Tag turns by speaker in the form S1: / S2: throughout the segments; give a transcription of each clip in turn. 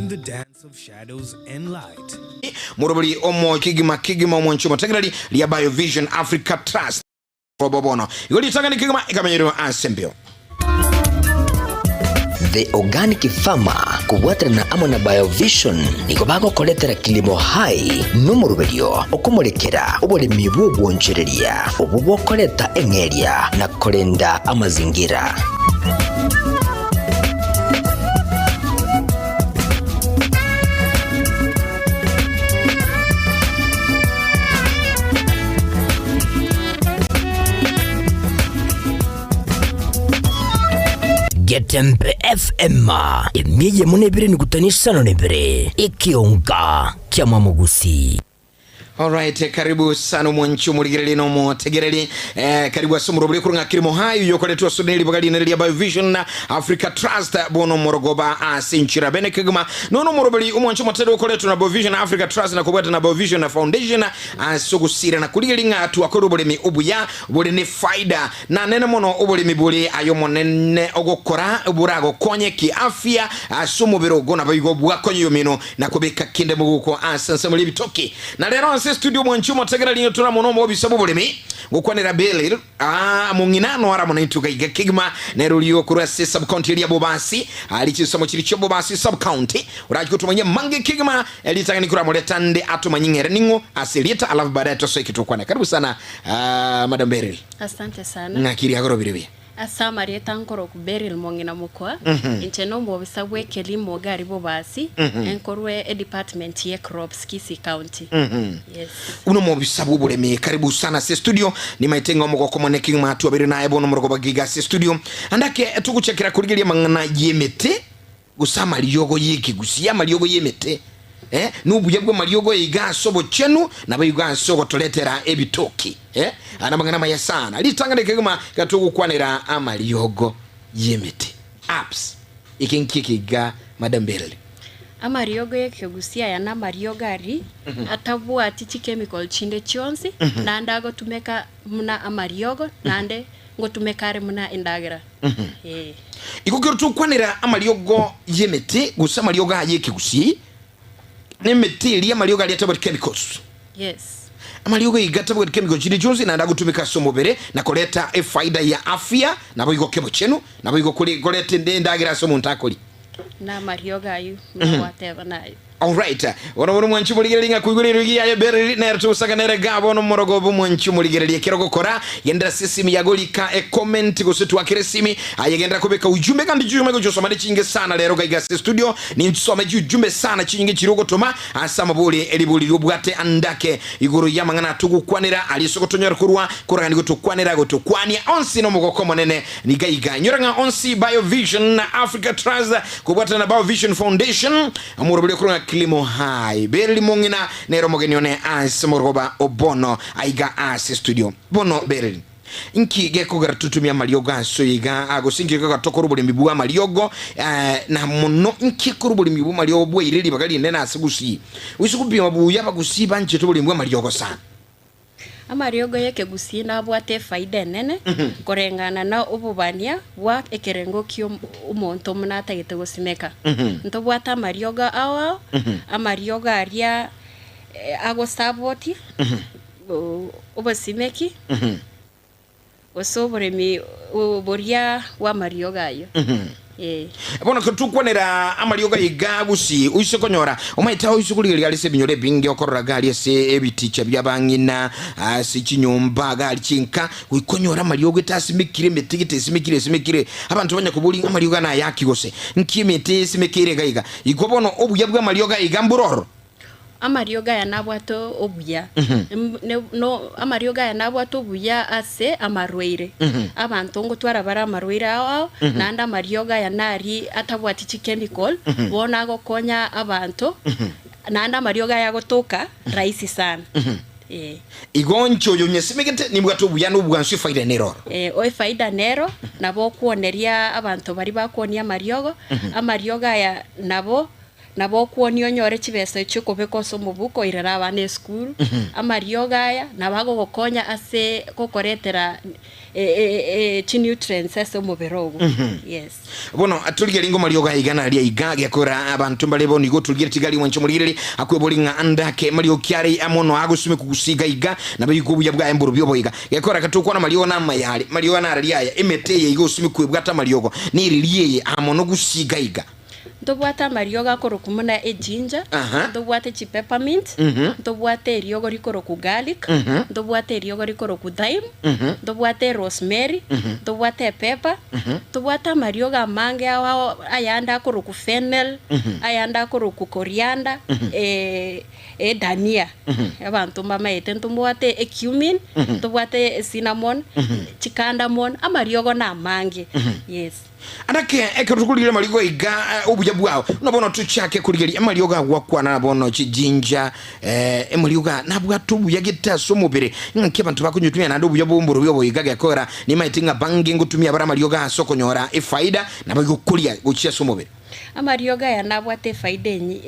S1: In the dance of shadows and light.
S2: Morobori omo kegima kegima omwanchi omotegereri ria Biovision Africa Trust robo bono igo ritang'ani kegima ekamenyerwa ase embeo.
S3: The Organic Farmer kobwaterana amo na Biovision nigo bagokoretera Kilimo Hai nomoroberio okomorekera oboremi bw'obwonchoreria obwo bokoreta eng'eria na korenda amazingira.
S4: Getembe FM, emia eyemo na ebere nukutani isano na ibere, ekeonga kia mwamogusi.
S2: Alright, karibu sana omwanchi omorigereria na omotegereri eh, karibu ase omorobori okorwa ng'a Kilimo Hai oyo okoretwa ase neribaga rinene ria Biovision na Africa Trust bono omorogoba ase enchera bene kegima nono omorobori omwanchi omotere okoretwa na Biovision Africa Trust na kobwata na Biovision Foundation ase ogosira na korigereria ng'a twakora oboremi obuya bore ne faida na nene mono oboremi bore aye omonene ogokora boragokonye kiafya ase omobere ogo naboigo bwakonye yomino na kobeka kende mogoko ase ensemo y'ebitoki. Na rero ase studio mwanchi omotegereri nigo tore amo nomobisa bw'oboremi gokwanera Beryl aa mong'ina ano are amo naintwe iga iga kegima nere oria okorwa ase sub county eria Bobasi aria chinsemo chiria chia Bobasi sub county orache gotomanyia mange kegima ritang'ani koramoreta nde atomanye ng'ere ning'o ase erieta alafu baadaye tosoe eki tokwana. Karibu sana madam Beryl.
S5: Asante sana.
S2: Ng'aki riagorobire buya?
S5: Ase amarieta nkorokwa Beryl Mong'ina Mokwa, inche nomobisa bw'ekelimo iga aria Bobasi, nkorwe edepartment ye crops Kisii County. Yes.
S2: Buna omobisa bw'oboremi karibu sana ase studio nimaete ng'a omogoko mone kegima twabeire naye bono omorogoba giga ase studio ande ake togochakera korigeria amang'ana y'emete Gose amariogo y'ekegusii, amariogo y'emete, eh, na obuya bw'amariogo iga ase obochenu, naboigo ase ogotoretera ebitoki. Eh, aya namang'ana amaya sana. Ritang'ani kegima iga togokwanera amariogo y'emete. Apps. Eke nki eke iga Madam Beryl?
S5: Amariogo y'ekegusii aya namariogo aria atabwati chichemical chinde chionsi, naende agotumeka buna amariogo, naende ngotumeka are buna endagera. Ee.
S2: Igo kero tokwanera amariogo y'emete gose amariogo aya y'ekegusii, nemete eria amariogo aria atabwati chemicals.
S5: Yes.
S2: Amariogo iga atabwati chemicals chinde chionsi naende agotumeka ase omobere na koreta efaida ya afya naboigo kebochenu naboigo kore koreta endagera ase omonto akoria.
S5: Namariogo ayio buna gwateba naye.
S2: Alright, bono bono mwanchi omorigereria ng'a koigwa rirogi yaye Beryl nere togosaga nere igaa bono omorogo obe omwanchi omorigereria ekero ogokora gendera ase esimi yago rika e comment gose twakere esimi aye gendera kobeka ujumbe gandi chiujumbe gochia osoma ne chinge sana rero gaiga ase studio ninsome chiujumbe sana chinyinge chiria ogotoma ase amabori eribori riria obwate andake igoro yamang'ana togokwanera aria ase ogotonyora korwa koragani gotokwanera gotokwania onsi nomogoko omonene Niga iga, inyora ng'a onsi Biovision na Africa Trust kobwatana na Biovision Foundation omoroberi okorwa ng'a Kilimo High Berry Mong'ina nere omogeni one ase omorogoba o bono aiga ase studio. Bono Berry, nki gekogera totumie amariogo ase oyo iga ah, gose nki gekogera tokore oboremi bwa amariogo eh, na mono nki ekore oboremi bwa amariogo bwaire ribaga rinene ase Gusii? Oise gopima buya abagusii banchete oboremi bwa amariogo sana.
S5: Amariogo y'ekegusii nabwate efaida enene koreng'ana na obobania bwa ekerengo ki'omonto buna atagete gosimeka. Ntobwate amariogo ao ao, amariogo aria agosapoti obosimeki Gose oboremi boria bw'amariogo ayio. Ee.
S2: Bono ekero tokwanera amariogo aiga gusii, oise konyora omanyete oise korigereria gari ase ebinyoro ebinge okorora gari ase ebiticha bi'abang'ina, ase chinyomba, gari chinka, goika onyore amariogo etasimekire, emete gete esimekire esimekire, abanto banya koboria ng'a amariogo aya nayaki gose, nki emete esimekire iga iga. Igo bono obuya bw'amariogo aiga mbore ororo.
S5: Amariogo aya nabwate obuya, no amariogo aya nabwate obuya ase amarwaire. Abanto ngotwara bare amarwaire ao ao, naende amariogo aya nari atabwati chichemical, bono agokonya abanto, naende amariogo aya agotoka rahisi sana, eh.
S2: Igo inche oyo onyesimegete nimbwate obuya na obwansu efaida nere oro.
S5: Eh, efaida nero, nabo okwoneria abanto baria bakwonia amariogo, amariogo aya nabo. Nabo okwonia onyore chibesa echio okobeka ase omobuko oirere abana esukuru, amariogo aya nabo agogokonya ase gokoretera chinutrients ase omobere ogo. Yes.
S2: Bono torigerie ngoma riogo iga na aria iga, gekogera abanto mbare bono igo torigerie tigari mwanche omorigereria akwebori ng'a andake mariogo ki are amo agosumekwa gose iga iga, nabo igo obuya bwaye mborobio oboiga. Gekogera gatokwana amariogo namaya are, mariogo narari aya, emete eye iga osumekwa ebwate amariogo, nereri eye amo nogusii iga iga.
S5: Ntobwate amariogo akorokwa buna eginger, ntobwate chipeppermint, ntobwate eriogo rikorokwa garlic, ntobwate eriogo rikorokwa thyme, ntobwate erosemary, ntobwate epepper, ntobwate amariogo amange ao ao ayande akorokwa fennel, ayande akorokwa coriander, edania, abanto mbamaete, ntobwate ecumin, ntobwate ecinnamon, chicardamon, amariogo namange, yes.
S2: Anake ekero tokorigereria amariogo iga obuya bwao, buna bono tochake korigereria amariogo agwakwana bono chijinja, amariogo aya nabwate obuya gete ase omobere, ng'aki abanto bakonyotumia naende obuya bw'omborobio obo iga gekogera nimaete ng'a bange ngotumia bare amariogo ase okonyora efaida nabo igokoria gochia ase omobere.
S5: Amariogo aya nabwate efaida enyi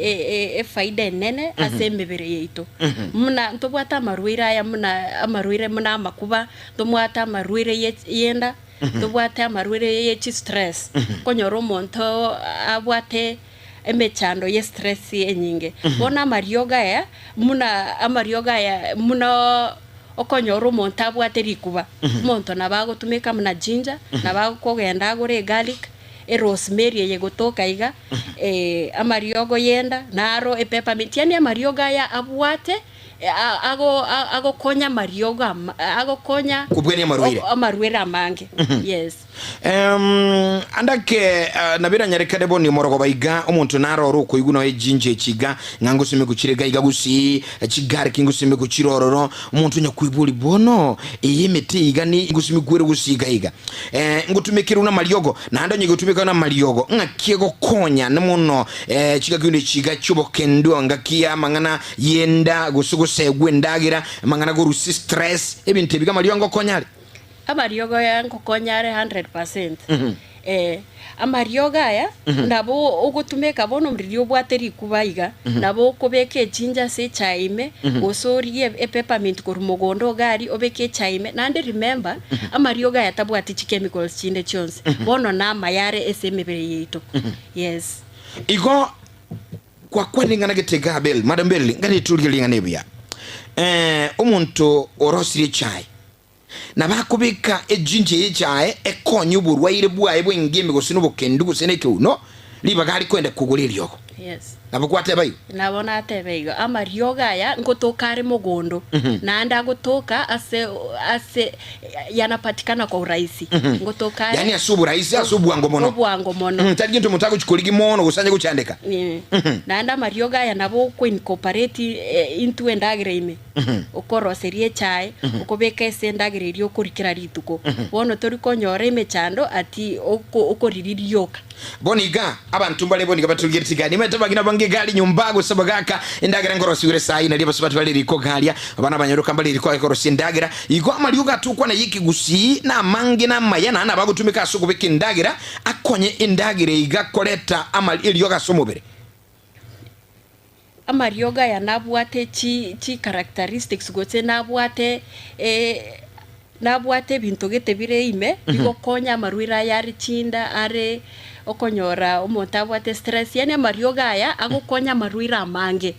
S5: efaida enene ase emebere yaito. Muna ntobwate amarwaire aya muna amarwaire muna amakuba, ntomwate amarwaire ye yenda. Tobwate amarwaire ye chistress, okonyora omonto abwate emechando ye stress enyinge. Bono amariogo aya, buna amariogo aya buna okonyora omonto abwate rikuba, omonto nabo agotumeka buna ginger, nabo akogenda agore egarlic, erosemary eye egotoka iga, amariogo yenda, naro epeppermint, yaani amariogo aya abwate. Agokonya amariogo ama, agokonya
S2: Kobwania amarwaire.
S5: amarwaire amange. Yes.
S2: Andake nabo eranyarekane bono omorogoba iga omonto narore okoigwa noe ejinja echi iga ng'a ngosime gochire iga iga gusii chigariki ngosime gochire ororo omonto onya kweboria bono eye emete iga ni ngosime kwere gusii iga iga ngotumekerwe namariogo naende onye gotumeka namariogo ng'aki egokonya mono chingaki buna echi iga chi'obokendu ngaki y'amang'ana Y'enda, gose gosegwa endagera, amang'ana gorusia stress, ebinto ebi amariogo ngokonya are?
S5: Amariogo aya ngokonya are 100%. Eh, amariogo aya nabo ogotumeka bono riria obwate rikuba iga, nabo okobeka echinja ase echae ime, gose origie epeppermint korwa mogondo iga aria obeke echae ime, naende remember, amariogo aya tabwati chikemicals chinde chionsi, bono namaya are ase emebere yaito, yes.
S2: Igo Gwakwana ring'ana gete iga Abel, Madam Bell, ng'a riturio ring'ana ebuya. Eh, omonto orosirie echae, nabo akobeka ejinja eye echae ekonye oborwaire bwaye bw'engimi gose nobokendu gose nekeuno, ribaga aria koenda kogora eriogo.
S5: Yes.
S2: Nabo gwateba igo?
S5: Nabo nateba igo, amariogo aya ngotoka are mogondo, naende agotoka ase ase yanapatikana kwa urahisi, ngotoka are
S2: Yaani ase oborahisi, ase obwango mono.
S5: obwango mono.
S2: Tari gento omonto agochia korigia mono gose anye gochandeka.
S5: Naende amariogo aya nabo okoincorporate into endagera ime, okoroseria echae, okobeka ase endagera eria okoria kera rituko. Bono tori konyora emechando ati oko okoriria rioka.
S2: Bono iga, abanto mbare bono iga batorigeretie iga, nimaete abageni abange iga aria nyomba, gose abagaaka, endagera nkorosiwere saa ine, aria abasubati bare riko iga aria, abana abanyaroka mbare riko agekorosia endagera. Igo amariogo atokwana y'ekegusii namange namaya, naende nabo agotumeka ase okobeka endagera, akonye endagera iga koreta eriogo ase omobere.
S5: Amariogo aya nabwate chi chi characteristics gose nabwate nabwate ebinto gete bire ime bigokonya amarwaire aya are chinda are okonyora omonto abwate stress yaani amariogo aya agokonya amarwaire amange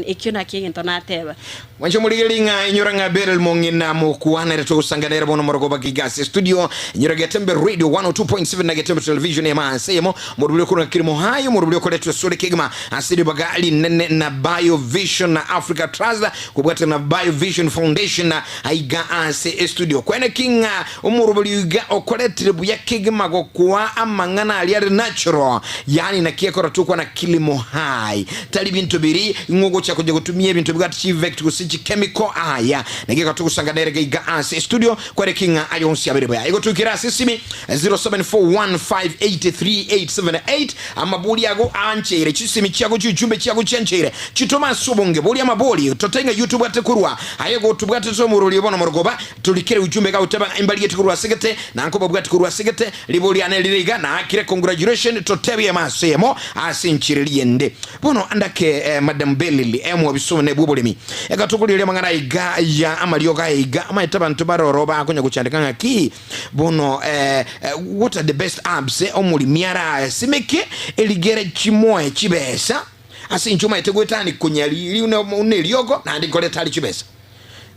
S5: ekio nakio egento nateba.
S2: Mwanche morigererie ng'a inyora ng'a Beryl mong'ina mokwana ere togosangana ere bono morogoba giga ase studio inyora Getembe Radio 102.7 na Getembe Television ema ase eyemo morobiri okorwa Kirimo Hayo morobiri okoretwa sore kegima ase ribaga rinene na Biovision na Africa Trust kobwatana na Biovision Foundation aiga ase estudio kweneki ng'a omoroberi iga okoretire buya kegima gokoa amang'ana aria are natural yaani naki ekero tokwana Kilimo Hai Tari binto biri ng'o ogocha konya gotumia ebinto bibwate chieffect gose chichemical aya. Naki ekero togosanga nere gaiga ase estudio kwareki ng'a aye onsi abere buya. Igo toikere ase esimi 0741583878 amabori ago aancheire chisimi chiago chiuchumbe chiago chiancheire chitome ase obonge boria amabori tote ng'a eyio tobwate korwa aye gotobwatete omorori bono morogoba torikere uchumbe iga goteba ng'a imbarigeti korwa ase gete na nkobabwati korwa ase gete ribori ane rire iga naakire congratulations. Congratulation totebie emaso eyemo ase enchera eria ende. Bono ndake eh, Madam Belili eh, mwabiso ne bw'oboremi. Egatokoria amang'ana aiga ya amariogo aya iga amaete abanto baroro bakonya gochandeka ng'aki bono eh, eh, what are the best herbs eh, omoremi arasimeke erigere chimoe chibesa ase inche omaete goetani konya ri ne eriogo naende nkoreta are chibesa.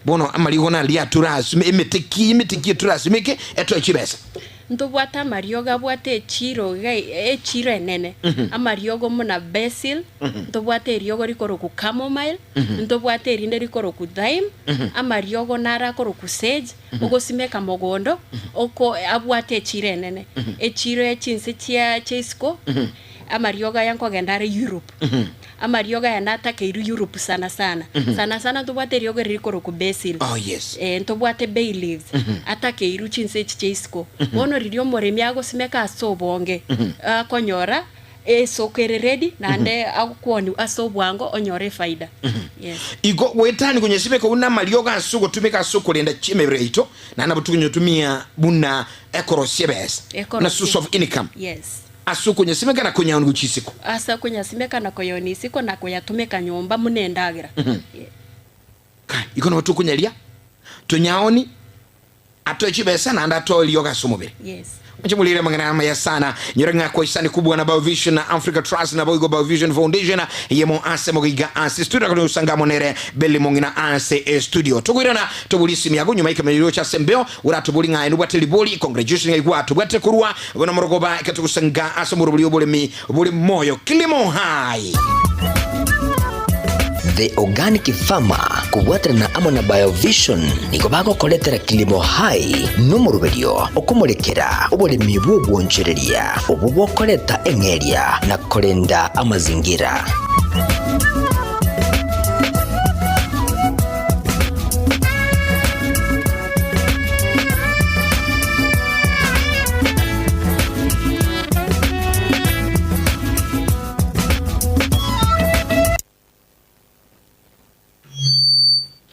S2: Bono amariogo naria aturasime emete ki emete ki eturasimeke etoe chibesa.
S5: Ntobwate amariogo abwate echiro iga echiro enene, amariogo muna basil, ntobwate eriogo rikorokwa chamomile, ntobwate erinde rikorokwa thyme, amariogo naro akorokwa sage, ogosimeka mogondo, oko abwate echiro enene. Echiro ya chinse chia chia isiko, amariogo aya nkogenda are Europe. Amariogo aya natakeirwe Europe sana sana. Sana sana ntobwate eriogo eri rikorokwa basil.
S2: Oh yes.
S5: Eh, ntobwate bay leaves atakeirwe chinse echi chia isiko. Bono riria omoremi agosimeka ase obonge, akonyora esoko ere ready naende agokwoniwa ase obwango onyore efaida. Yes.
S2: Igo goetani konyesimeka buna amariogo ase ogotumeka ase okorenda emebere yaito, naende nabo tokonyetumia buna ekorosia ebesa, buna
S5: Ekorosia.
S2: source of income.
S5: Yes.
S2: Ase okonyasimeka na konyaoni gochia isiko.
S5: Ase okonyasimeka na koyaoni isiko na koyatumeka nyomba buna endagera.
S2: Kai, igo nabo tokonyaria, tonyaoni, atoe chibesa naende atoe riogo ase omobere.
S5: Yes.
S2: Inche morire amang'ana amaya sana, nyore ng'a kwaisani kobua na Biovision na Africa Trust na boigo Biovision Foundation eyemo ase mogiga ase studio na konyosanga amo nere Belly Mong'ina ase estudio. Tokoirana toborie esimi yago nyuma y'ekemanyererio chia ase embeo Oratobori ng'a aye nobwate ribori, congregation ng'a igwatobwate korwa bono morogoba ekatogosanga ase omorobori oboremi bore moyo. Kilimo hai!
S3: The Organic Farmer kobwaterana amo na Biovision nigo bagokoretera Kilimo Hai nomoroberio okomorekera oboremi bw'obwonchoreria obwo bokoreta eng'eria na korenda amazingira.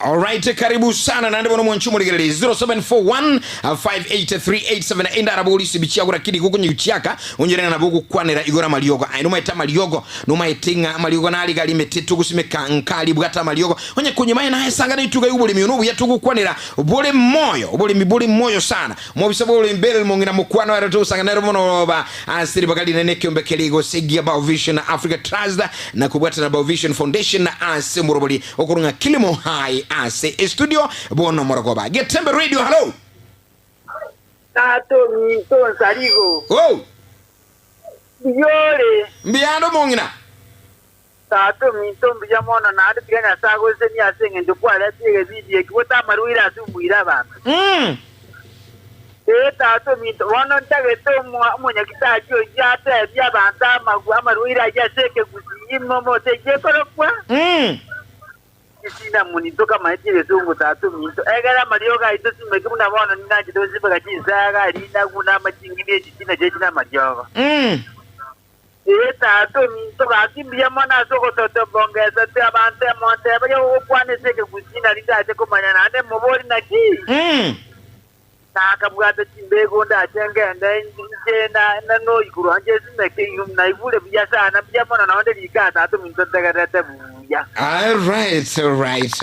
S2: Alright, karibu sana naende bono mwanchi omorigereri 0741 58387 ndarabori sibi chiago lakini gokonyigu chiaka onyore ng'a nabo ogokwanera igoro amariogo aye nomaete amariogo nomaete ng'a amariogo nari gari emete togosimeka nkari bwate amariogo onye konyima aye naye sanga na etuga y'oboremi one obuya togokwanera bore moyo oboremi bore moyo sana mobisa bore mbere mong'ina mokwano ere togosanga nere mono ba ase ribaga rinene ekiombe keria gosegia Biovision Africa Trust na kobwatana Biovision Foundation ase omorobori okorwa ng'a Kilimo High ase estudio bono morogoba Getembe Radio hello.
S6: Tata ominto nsarigo.
S2: Oh.
S6: Mbuya ore.
S2: Mbuya ande omong'ina.
S6: Tata ominto mbuya mono naende tiga Nyasae agosesenie ase engencho kwaretire egebindi eki gote amarwaire ase omoira abanto. Ee tata ominto, bono ntagete omonyagitari oyio atebie abanto amarwaire ayio ase ekegusii ime omote eyio ekorokwa Chisinamoni tokamanyeti egesongo tata ominto, egere amariogo aito simeke buna bono ninanchete gosimeka chinsaga, rinagu, na amaching'ini echi nachio echi namariogo. Ee, tata ominto, gaki mbuya mono ase ogototobongesa twe abanto emonteba y'ogokwana ase ekegusii nari ndache komanya naende mobori naki? Nakabwata chimbego ndache ngende inche na noigurwa nche simeke naigure buya sana mbuya mono naende rika tata ominto ntegererete buya.
S2: Alright, alright,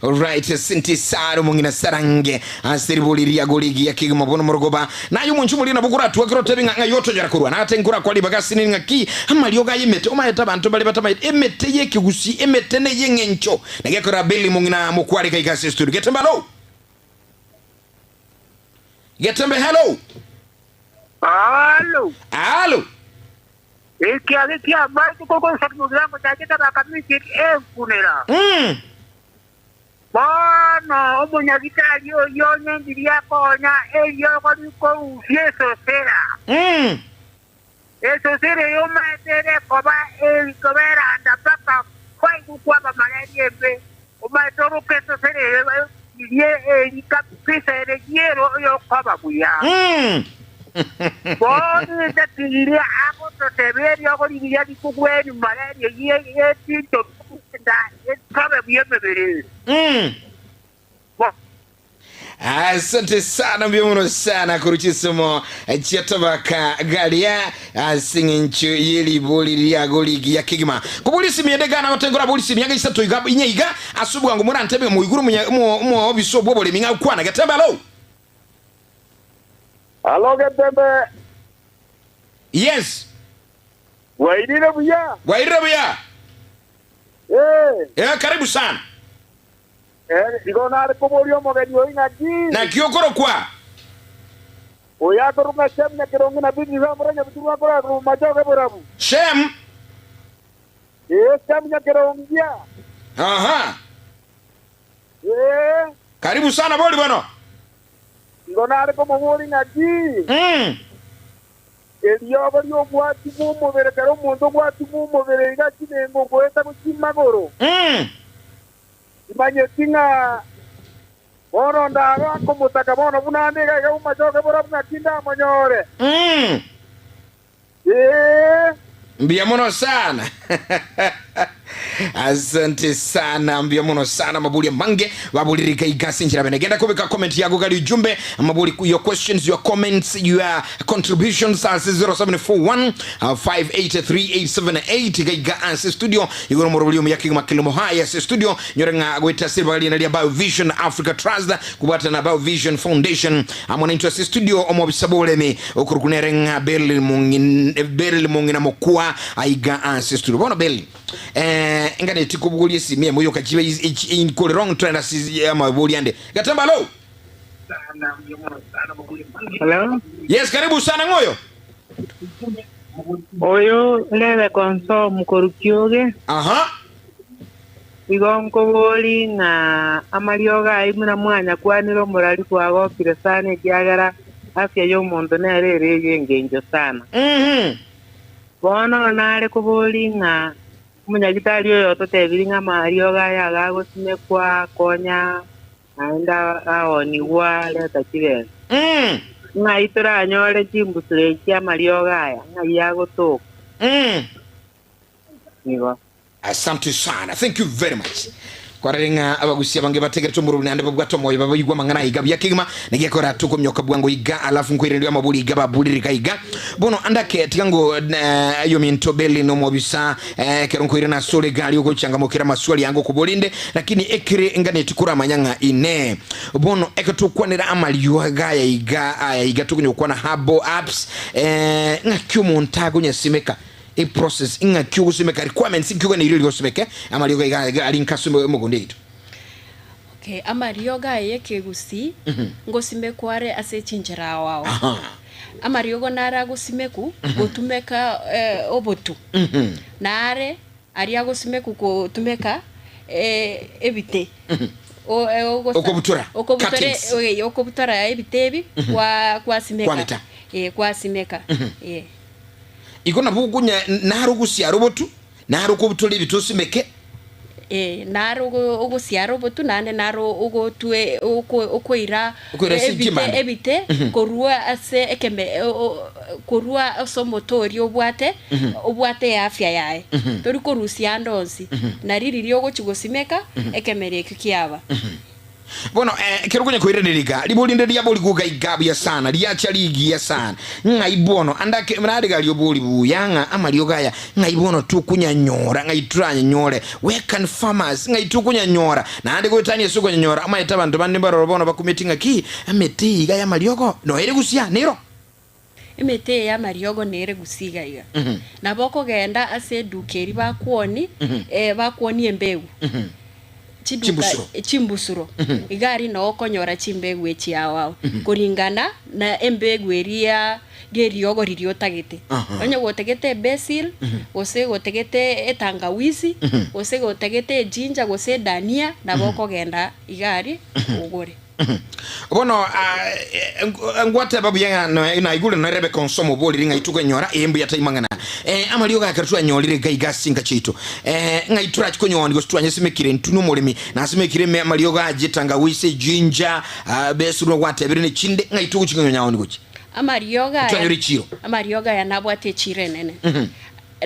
S2: alright. Sinti sana omong'ina sarange ase ribori riago rigiya kegima bono morogoba naye omonche omoria nabo koratwakera otebi ng'a ng'ai otonyora korwa nate nkora kwa ribaga ase nini ng'aki amariogo aye emete omaete abanto bare batamaete emete y'ekegusii emete ney'eng'encho nagekora Billy mong'ina mokware gaiga ase studio Getembe hello Getembe hello
S6: Halo.
S2: Halo.
S6: Ekiage ki'amaito kogoisa mogirango chachete bakamisiri enkunera. Bono omonyagitari oyio onye ndiria akonya eriogo rikorusia esosera. Esosera eyo omaete ere ekoba erikoba eranda mpaka kwaigwa kwaba malaria embe. Omaete oroke esosera eyo riria eri kabisa ere giero oyokoba buya. Bono endaki eria agototebia eriogo riria rikogwenia malaria eyio etinto enda etobe buya emebere.
S2: Asante sana mbuya mono sana korwa chisomo chia tabaka garia ase eng'encho y'eribori riago rigiya kegima. Kobori esimi ende gana gotengora bori simi anga isato iga inye iga ase obwango morantebe moigure omonya omo omoobisa obw'oboremi ng'a kwana Getembe alo.
S6: Alo Getembe.
S2: Yes.
S6: Bwairire buya?
S2: Bwairire buya.
S6: Ee.
S2: Eh, karibu sana.
S6: Eh, igo nare koboria omogeni oyo ng'aki?
S2: Naki okorokwa?
S6: Oyo akorokwa ng'a Shemu nyakeronge na Bini igo amore nyabiturwa akore machoge borabu.
S2: Shemu?
S6: Ee, Shemu nyakerongia.
S2: Aha.
S6: Ee.
S2: Karibu sana bori bono.
S6: Igo nare komoboria ng'aki? Eriogo ri'obwati bw'omobere, kera omonto obwati bw'omobere iga chinengo goeta gochia magoro. Timanyeti ng'a bono ndabe akomotaka bono buna ande iga iga bomachoge borabu ng'aki ndamonyore. Ee.
S2: Mbuya mono sana. Asante sana, mbuya mono sana. Maburi amange baburirika iga ase enchera bene. Genda kobeka comment yako gari ujumbe maburi your questions your comments your contributions ase 0741 583878 iga iga ase studio igoro morobori omuya kegima kilimo haya ase studio nyore ng'a goeta ase ribaga riene ria Biovision Africa Trust kobwatana na Biovision Foundation amo naintwe ase studio omobisa bw'oboremi okorokwa nere ng'a Beryl Mong'in Beryl Mong'ina Mokua aiga ase studio bono Beryl eh nganeti kobogoria esimi emo yoka chibe inkore wrong trend ase amabori ande Gatemba hello
S7: Hello?
S2: Yes karibu sana ng'oyo
S7: Oyo Rebecca Onsomu korwa Kioge.
S2: Aha.
S7: Igo nkobori ng'a amariogo ayio buna mwanyakwanire omorari kwagokire sana ekiagera afya y'omonto nere ere ey'engencho sana. Bono nare kobori ng'a omonyagitari oyo ototebirie ng'a amariogo aya iga agosimekwa konya naende aonigwa reta chibesa. Ng'ai toranyore chimbusuro echi amariogo aya? Ng'ai agotoka? Igo.
S2: Asante sana thank you very much kwarare ng'a abagusia abange bategerete omorobori naende babwate omoyo babaigwe amang'ana aiga buya kegima nigekora tokomioka bwango iga alafu nkoiraneriwa amabori iga baburirika iga bono andake tiga ngo eh, yominto beli nomobisa eh, ekero nkoirana asore egari ogochangamokera amaswali yango okoborinde lakini ekere nganeti koramanya ng'a ine bono eke tokwanera amarioga aya iga aya iga tokonya gokwana habo apps eh, ng'aki omonto agonyasimeka E process ing'aki ogosimeka requirements inki oganeire riria osimeke amariogo iga iga ari nka ase omogondo yaito.
S5: Okay, amariogo aya y'ekegusii ngosimekwa are ase chinchera ao ao.
S2: Aha.
S5: Amariogo nare agosimeku gotumeka eh, obotu, nare aria agosimeku gotumeka eh, ebite. O- eh, ogosa-
S2: Okobutora,
S5: okobutora
S2: cuttings.
S5: eh, okobutora ebite ebi kwa kwasimeka
S2: Kwabita.
S5: Eh, kwasimeka eh.
S2: Igo nabo okonya naro ogosiara obotu, naro okobutora ebite osimeke.
S5: Ee, naro ogo- ogosiara obotu, naende naro ogotwe oko- okoira
S2: Okoira ase
S5: ebite
S2: chimanda.
S5: ebite korwa ase ekeme o- o- korwa ase omote oria obwate obwate eafya yaye. Tori korusia ande onsi, nari riria ogochia gosimeka, ekemeri ekio kiaba.
S2: Bono ekero okonya koiraneria iga, ribori rinde riaborigwe iga buya sana, riacha rigiya sana, ng'ai bono ande ake narigarie obori buya ng'a amariogo aya ng'ai bono tokonyanyora, ng'ai toranyanyore, where can farmers, ng'ai tokonyanyora, naende goetania ase okonyanyora, omanyete abanto bande mbaroro bono bakumeti ng'aki, emete eye iga y'amariogo noere gusia, nero?
S5: Emete eye y'amariogo nere gusia iga iga. Nabo okogenda ase eduka eria bakwoni, bakwoni embegu. Chiduka
S2: Chimbusuro.
S5: chimbusuro. Iga aria noo okonyora chimbegu echi ao ao. Koringana na embegu eria y'eriogo riria otagete. Onye gotagete ebasil, gose gotagete etangawisi, gose gotagete eginger, gose edania, nabo okogenda iga aria ogore.
S2: Bono ngwateba buya ng'a naigure na Rebeka onsoma oboriri ng'a itokonyora ee mbuya tai mang'ana. Amariogo aya ekero twanyorire iga iga ase chinka chiaito ng'a itorachi konyoni gose twanyesimekire intwe nomoremi nasimekire ime amariogo aye etangawisi, eginger, besuru gwatebire nechinde ng'a itogochi konyonya gochi.
S5: Amariogo aya
S2: Twanyore echiro.
S5: Amariogo aya nabwate echiro enene.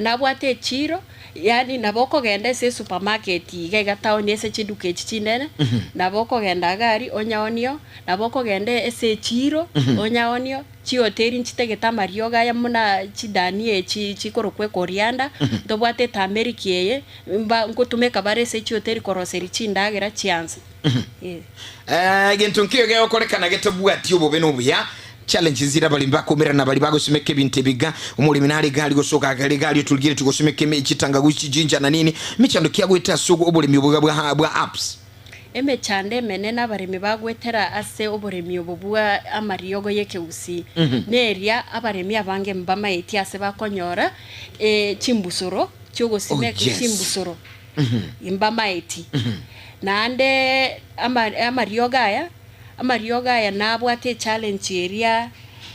S5: Nabwate echiro. Yaani nabo okogenda ase esupermarket iga iga town ase chiduka echi chinene, nabo okogenda iga aria onyaonio, nabo okogenda ase echiiro onyaonio, chihoteli nchitegete amariogo aya muna chidania echi chikorokwa ecoriander, ntobwate eturmeric eye, mba nkotumeka bare ase chihoteli koroseria chindagera chiansa. Eh.
S2: Egento nkeiyo gegokorekana getabwati obobe na obuya. Challenges zire abaremi bakomerana baria bagosimeka ebinto ebiga. Omoremi nare egari gose ogakare egari otorigeretie gosimeka eme chitangawizi, chijinja na nini. Emechando ki agoeta ase oboremi obo iga bwa bwa apps?
S5: Emechando emenene abaremi bagoetera ase oboremi obo bwa amariogo y'ekegusii neria abaremi abange mbamaeti ase bakonyora chimbusuro chiogosimeka
S2: Oh, yes.
S5: chimbusuro mbamaeti. Naende ama amariogo aya, amariogo aya nabwate echallenge eria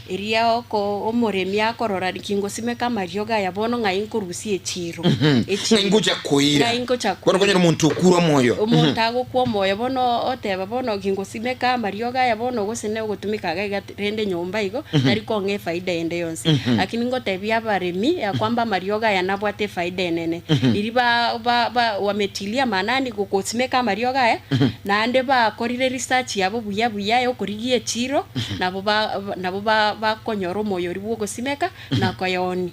S5: eria oko omoremi akorora nki ngosimeka amariogo aya bono ng'ai nkorusia echiro
S2: Ng'ai ngocha koira.
S5: Ng'ai ngocha
S2: Bono
S5: koira.
S2: konyora omonto okure omoyo.
S5: Omonto agokwa omoyo bono oteba bono nki ngosimeka amariogo aya bono gose ne ogotumeka iga iga rende nyomba igo tari kong'a efaida ende yonsi. Lakini ngotebia abaremi ya kwamba amariogo aya nabwate efaida enene. Riria ba ba ba wametilia maanani gokosimeka amariogo aya, naende bakorire research yabo buya buya ya okorigia echiro, nabo ba nabo ba bakonyora omoyo oria bwa ogosimeka na koyaonia.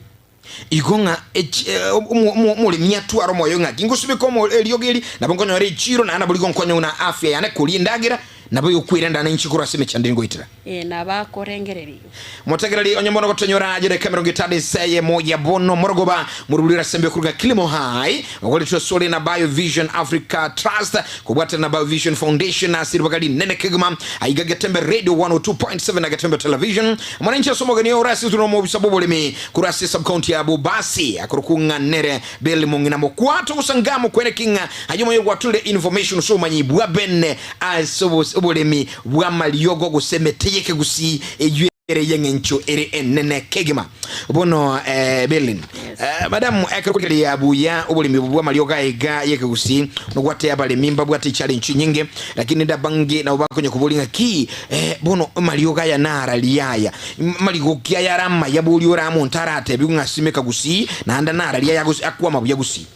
S2: Igo ng'a echi omo omo omoremi atware omoyo ng'a tingosibeka omo eriogo eri, nabo nkonyora echiro, naende nabo rigo nkonya buna afya yane koria endagera, nabo egokwerenda nainche korwa ase emechando eye ngoetera.
S5: Ee, nabakorengereria igo.
S2: Motegereri onye mono gotonyora aye emerongo etano ense eyemo ya bono morogoba moruburi rasembe koruga Kilimo High ogoretwe asore na Biovision Africa Trust kobwatana na Biovision Foundation ase ribaga rinene kegima aiga Getembe Radio 102.7 na Getembe Television Mwananchi ase omogeni ore ase intwe nomobisa bw'oboremi korwa ase esubcounty ya Bobasi akorokwa ng'a nere Bill Mong'ina Mokwa togosanga mokwereki ng'a aye omoyo gwaturire information ase obomanyi bwa bene ase oboremi bw'amariogo gose emete y'ekegusii eyio ere y'eng'encho ere enene kegima. Bono Berlin madam ekero korigereria buya oboremi obo bw'amariogo aiga y'ekegusii nogwate abaremi mbabwate challenge chinyinge lakini nde abange nabo bakonya koboria ng'a ki bono amariogo aya nararia aya marigo ki aya are amaya boria ore omonto aratebiwe ng'a simeka gusii naende nararia aya akwama buya gusii.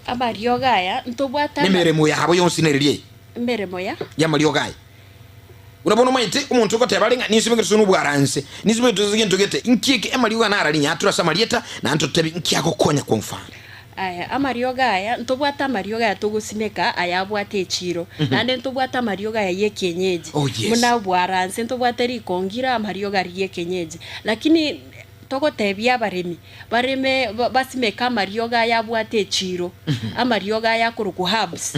S5: Amariogo aya ntobwate ama.
S2: Nemeremo yabo yonsi nereria eye.
S5: Emeremo ya.
S2: Y'amariogo aya. Buna bono omanyete, omonto ogoteba are ng'a ninsimeke tosoe nobwaranse, ninsimeke tosoe gento gete, inki eke amariogo aya narari nyature ase amarieta, naende totebi inki agokonya kwa mfano.
S5: Aya amariogo aya, ntobwate amariogo aya togosimeka aya abwate echiro, naende ntobwate amariogo aya y'ekienyeji,
S2: Oh, yes.
S5: buna obwaranse ntobwate rikongiro amariogo aria y'ekienyeji. Lakini togotebia abaremi, bareme basimeke amariogo aya abwate echiro, amariogo aya akorokwa herbs.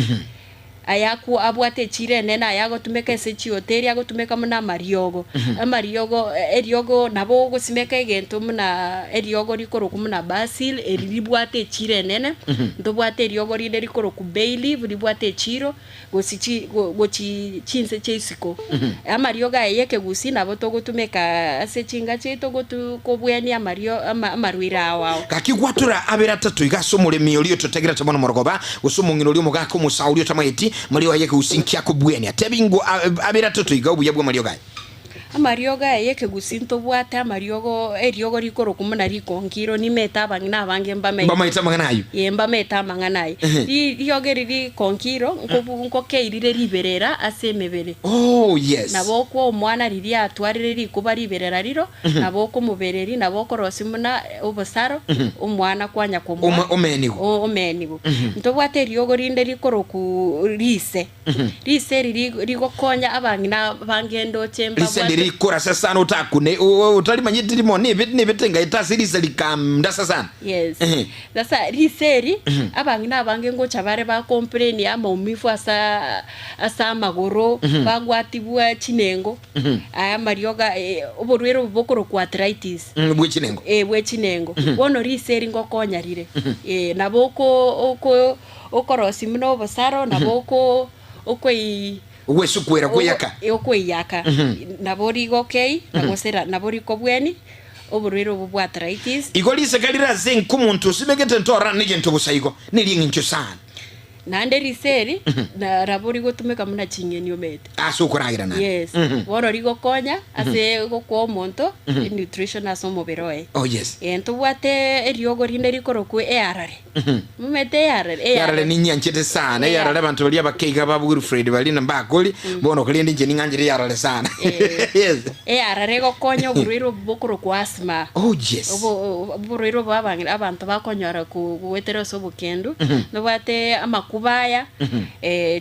S5: Ayakwo abwate echiira enene, ayagotumeka ase chihoteli, agotumeka buna amariogo. Amariogo, eriogo nabo ogosimeka egento buna eriogo rikorokwa buna basil, eri ribwate echiira enene, ntobwate eriogo rinde rikorokwa bay leaf ribwate echiiro, gosi chi go gochi chinse chia isiko. Amariogo aya ya ekegusii nabo togotumeka ase chinka chiaito gotu kobwania amario ama amarwaire ao ao.
S2: Gaki gwatura abere atato iga ase omoremi oria ototegerete mono morogoba, gose omong'ina oria omogaka omosae oria otamaeti mariogo aye ekegusii nki akobwania. Tebi ingo abere atato iga obuya bw'amariogo aye.
S5: Amariogo aya y'ekegusii ntobwate amariogo eriogo rikorokwa buna rikonkiro nimete abang'ina abange mbamaete.
S2: Mbamaete amang'ana ayio.
S5: Ee mbamaete amang'ana ayio. Ri riogo eri rikonkiro nkobu nkokeirire riberera ase emebere.
S2: Oh yes.
S5: Nabo okwa omwana riria atwarire rikuba riberera riro, nabo okomobereri, nabo okorosia buna obosaro, omwana kwanya komoa
S2: Ome- omenigwe.
S5: o- omenigwe. Ntobwate eriogo rinde rikorokwa rise. Rise eri rigokonya abang'ina abange ndoche
S2: Rise
S5: mbabwate.
S2: ndirikorasa sana otakune otarimanyeti rimo nibete ngaeta ase rise rikamdasa sana.
S5: Yes. Sasa rise eri abang'ina abange ngocha bare ba complain amaumivu asa ase amagoro, bagwatigwa chinengo, aya amariogo oborwaire obo bokorokwa arthritis.
S2: Bwe chinengo.
S5: Eh bwe chinengo. Bono rise eri ngokonya rire. Nabo oko oko Okorosia buna obosaro nabo oko okwei
S2: Ogwesukwera kweyaka.
S5: okweyaka nabo rigokei na gose nabo rikobweni oborwaire obo bwa arthritis.
S2: Igo riseka rire ase enka omonto osimegete ntororane negento bosa igo nerieng'encho sana.
S5: Naende riseri, na rabo rigotumeka buna ching'eni omanyete.
S2: Ase okoragera naende.
S5: Yes. Bono rigokonya ase gokoa omonto nutrition ase omobere oye.
S2: Oh yes.
S5: Eh, ntobwate eriogo rinde rikorokwa earare. Momanyete earare?
S2: Earare ninyanchete sana. Earare abanto baria abake iga ba Wilfred baria na mbakori, bono korende inche ning'anchete earare sana. Yes.
S5: Earare egokonya oborwaire obo bokorokwa asthma.
S2: Oh yes.
S5: Obo oborwaire obo abang'ina abanto bakonyora ko goetera ase obokendu, nobwate amakuba aya,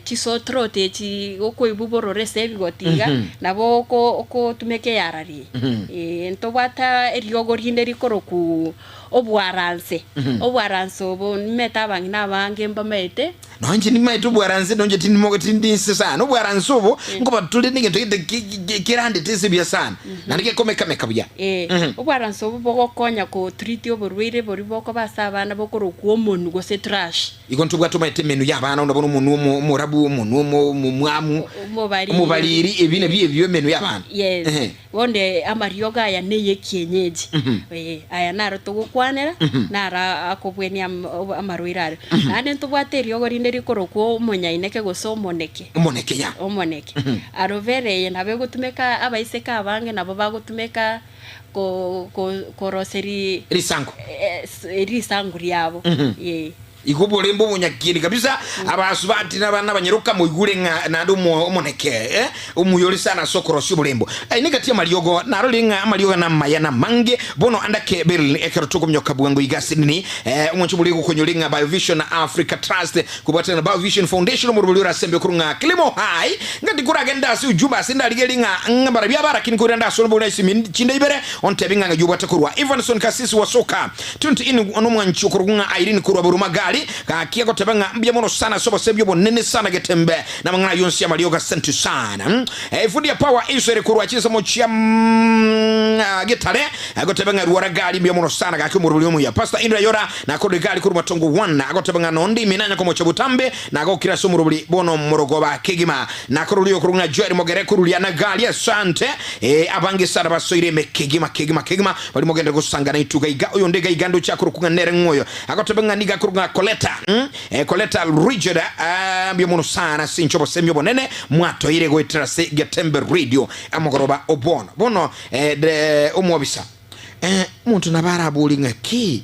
S5: chisore throat echi okoigwa bororo ase ebigoti iga, nabo oko okotumeka earare eye. Eh, ntobwate eriogo rinde rikorokwa obwaranse, obwaranse obo nimanyete abang'ina abange mbamaete.
S2: Nonya inche nimaete obwaranse, nonya inche tindimoge tindi inse sana. Obwaranse obo nkoba tore negento gete ki- ki- kerandete ase buya sana, naende gekomeka-meka buya.
S5: Ee, obwaranse obo bogokonya ko-treat oborwaire boria bokoba ase abana bokorokwa omonu gose thrush.
S2: Igo ntobwate omanyete emenwa y'abana, onde bono omonwa omo- omorabu, omonwa omo- omomwamu,
S5: Omobariri.
S2: omobariri, ebi nabio ebio emenwa y'abana.
S5: Yes.
S2: Ehe.
S5: Bono amariogo aya neyekienyeji, ee, aya naro togokwanera, naro akobwenia amarwaire aria. Naende ntobwate eriogo rinde rikorokwa omonyaineke gose omoneke.
S2: Omoneke ya.
S5: Omoneke. Aloe vera eye nabo egotumeka abaiseke abange nabo bagotumeka ko- ko- koroseri
S2: Risango.
S5: risangu riabo, ee.
S2: Igo oborembe obonyakieni kabisa, abasubati na abana abanyaroka moigure ng'a naende omoneke, eh, omuya ore sana ase okorosia oborembo. Aya negati y'amariogo, narorire ng'a amariogo namaya namange, bono andake Berlin ekero tokominyoka bwango iga ase nini, eh, omwancho boria gokonyore ng'a Biovision Africa Trust kobwatana na Biovision Foundation omorobori ore ase embe korwa ng'a Kilimo High, ng'a tikoragende ase ujumbe ase ndarigerie ng'a ng'a barabio aba lakini koirande ase orobori ase chinde ibere ontebi ng'a ng'ai obwate korwa Evanson Kasisi Wasoka Tunti in nomwanchi okorokwa ng'a Irene korwa Borumagari, gaki agoteba ng'a mbuya mono sana ase obosebi obonene sana getembe na amang'ana ayio onsi amariogo asante sana. Efundi ya Power Israel korwa chinsemo chia Getare agoteba ng'a rwora gari mbuya mono sana gaki omorobori omuya. Pastor Indra Yora nakorire gari korwa Matongo 1 agoteba ng'a nondi ime nanya komocha botambe nagokire ase omorobori bono morogoba kegima. Nakorori okorokwa ng'a Joel Mogere koruria na gari asante. Abange sana basoire ime kegima kegima kegima. Baria mogenderere gosangana intwe gaiga, oyonde gaiga ndoche akorokwa ng'a nere ng'o oyo? Agoteba ng'a nigo akorokwa ng'a Koleta, Koleta Richard, mbuya mono sana ase inche obosemi obonene mwatoeire goetera ase Getembe Radio amogoroba o bono. Bono omwobisa, omonto nabo araborie ng'a ki?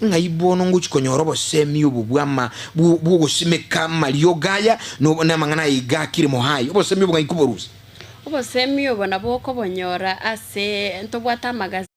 S2: Ng'ai bono ngochia konyora obosemi obo bw'ama bw'ogosimeka amariogo aya na amang'ana aya iga akire mohaye? Obosemi obo ng'ai koborusia?
S5: Obosemi obo nabo okobonyora ase ntobwate amagazeti.